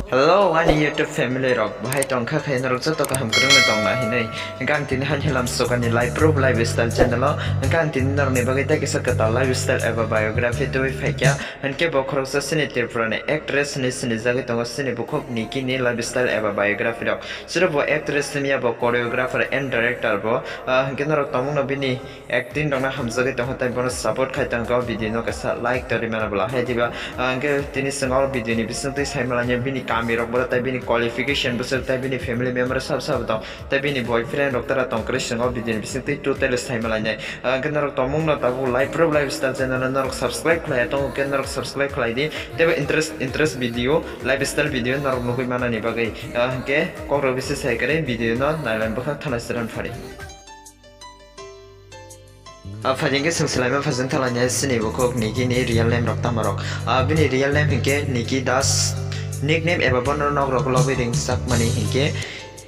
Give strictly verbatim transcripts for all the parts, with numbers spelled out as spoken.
Hello, ani YouTube family rok, bahai tongkha khe norok joto kaham kwrwngno tongna hinwi. Hwnkhe ang tini han hilam sokani life proof lifestyle channel o, hwnkhe ang tini norokni bagwi tei kisa kwtal lifestyle eba biography tubui phaikha. Hwnkhe bo khoroksa chini Tripura ni actress hinwi sinijagwi tongo, chini bukhuk Niki ni lifestyle eba biography rok. Chwrwbo actress wngya, bo choreographer and director bo. Ah, hwnkhe norok tongmungno bini acting rokno hamjagwi tongkha, tei bono support khai tongkha. O video no kaisa like to rimano bwla hai diba. Ah, hwnkhe tini chwng o video ni bisingtwi saimalainai bini kami rok bwrwi tei bini qualification bwswk tei bini family member sab sabo tong tei bini boyfriend rok tara tong kwrwi chwng o video ni bisingtwi totally saimalainai. Ah, hwnkhe norok tongmungno tabuk life proof lifestyle channel no norok subscribe khlai tongo, hwnkhe norok subscribe khlai di. Teibo interest, interest video, lifestyle video norok nugwi manani bagwi. Ah, hwnkhe kokrok bisi sai kwrwi video no nailan bwkha thanai chwran phari. Ah, phaidi hwnkhe chwng swlaima phaijwng thanglainai chini bukhuk Niki ni real name rok tamo rok. Ah, bini real name hwnkhe Niki Das, nickname eba bono nok rok lobwi ringjakmani hwnkhe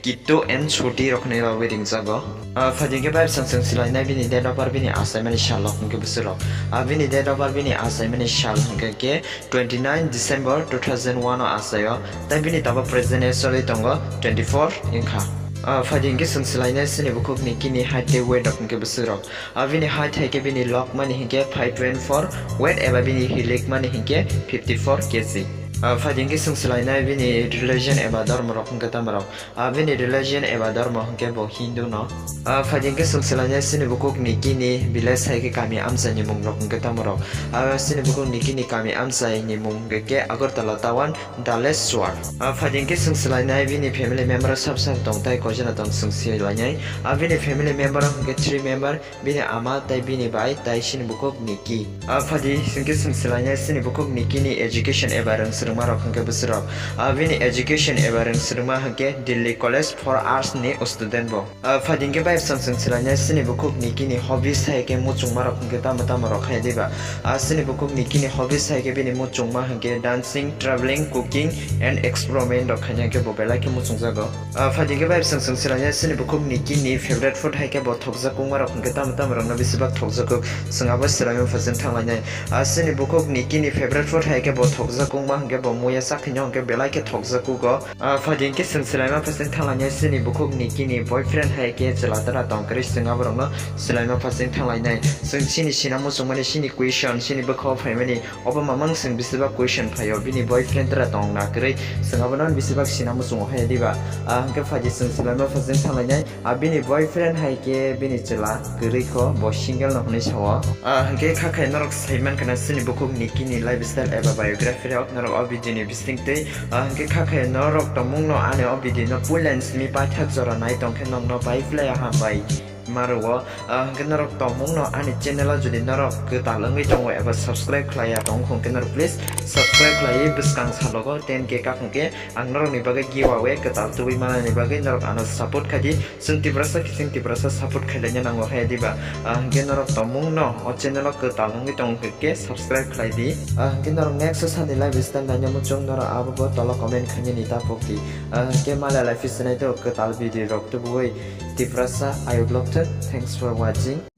Kittu and Chuti rok hinwi lobwi ringjago. Ah, phaidi hwnkhe bai bwsang chwng swlainai bini date of birth, bini achaimani sal rok hwnkhe bwswk rok. Ah, bini date of birth, bini achaimani sal hwnkhe khe twenty nine December two thousand one o achaio, tei bini tabuk present age choli tongo twenty four wngkha. Ah, phaidi hwnkhe chwng swlainai chini bukhuk Niki ni height tei weight rok hwnkhe bwswk rok. Ah, bini height hai khe bini lokmani hwnkhe five point four, weight eba bini hilikmani hwnkhe fifty four K G. Ah, phaidi hwnkhe chwng swlainai bini religion eba dhormo rok hwnkhe tamo rok. Ah, bini religion eba dhormo hwnkhe bo Hindu no. Ah, phaidi hwnkhe chwng swlainai chini bukhuk Niki ni village hai khe kami amchai ni mung rok hwnkhe tamo rok. Ah, chini bukhuk Niki ni kami amchai ni mung hwnkhe khe Agartala town, Daleshwar. Ah, phaidi hwnkhe chwng swlainai bini family member sab sab tong tai koijana tong chwng swlainai. Ah, bini family member hwnkhe three member, bini ama tei bini bai tei chini bukhuk Niki. Ah, phaidi hwnkhe chwng swlainai chini bukhuk Niki ni education eba rwng swrwngma rok hwnkhe bwswk rok. Ah, bini education eba rwng swrwngma hwnkhe Delhi College for Arts ni student bo. Ah, phaidi hwnkhe bai bwsang chwng swlainai chini bukhuk Niki ni hobbies hai khe muchungma rok hwnkhe tamo tamo rok hai diba. Ah, chini bukhuk Niki ni hobbies hai khe bini muchungma hwnkhe dancing, travelling, cooking and experiment rok khaina hwnkhe bo belai khe muchungjago. Ah, phaidi hwnkhe bai bwsang chwng swlainai chini bukhuk Niki ni favorite food hai khe bo thokjak kungma rok hwnkhe tamo tamo rokno besibak thokjago. Chwng abo swlaima phaijwng thanglainai. Ah, chini bukhuk Niki ni favorite food hai khe bo thokjak kungma hwnkhe bo muya chakhaino hwnkhe belai khe thokjak kugo. Ah, phaidi hwnkhe chwng swlaima phaijwng thanglainai chini bukhuk Niki ni boyfriend hai khe chwla tara tong kwrwi, chwng aborokno swlaima phaijwng thanglainai. Chwng chini sina muchungmani chini question, chini bwkha o phaimani obo mamang chwng besibak question phaio, bini boyfriend tara tong na kwrwi, chwng abono besibak sina muchungo hai diba. Ah, hwnkhe phaidi chwng swlaima phaijwng thanglainai. Ah, bini boyfriend hai khe bini chwla kwrwi kho, bo single no hwnwi sao. Ah, hwnkhe kha khai norok sai mankha na chini bukhuk Niki ni lifestyle eba biography rok norok o video ni bisingtwi. Ah, hwnkhe kha khai norok tongmung no ani o video no puila ni simi paithak jora nai tong khe nokno bai phlai hambai ma rwo. Ah, hwnkhe norok tongmung no ani channel o jodi norok kwtal wngwi tongo eba subscribe khlai ya tong kho hwnkhe norok please subscribe khlaiwi bwskang salogo ten K kak hwnkhe ang norok ni bagwi giveaway kwtal tubui manani bagwi norok ano support khai di. Chwng Tiprasa khe chwng Tiprasa support khailai nango hai diba. Ah, hwnkhe norok tongmung no o channel o kwtal wngwi tong hwnkhe subscribe khlai di. Ah, hwnkhe norok next o sani live stand naina muchung norok abo bo tolo comment khainani ta pok di. Ah, hwnkhe malai lai phi sinai to kwtal video rok tubui Tiprasa ayuk lok thwk. Thanks for watching.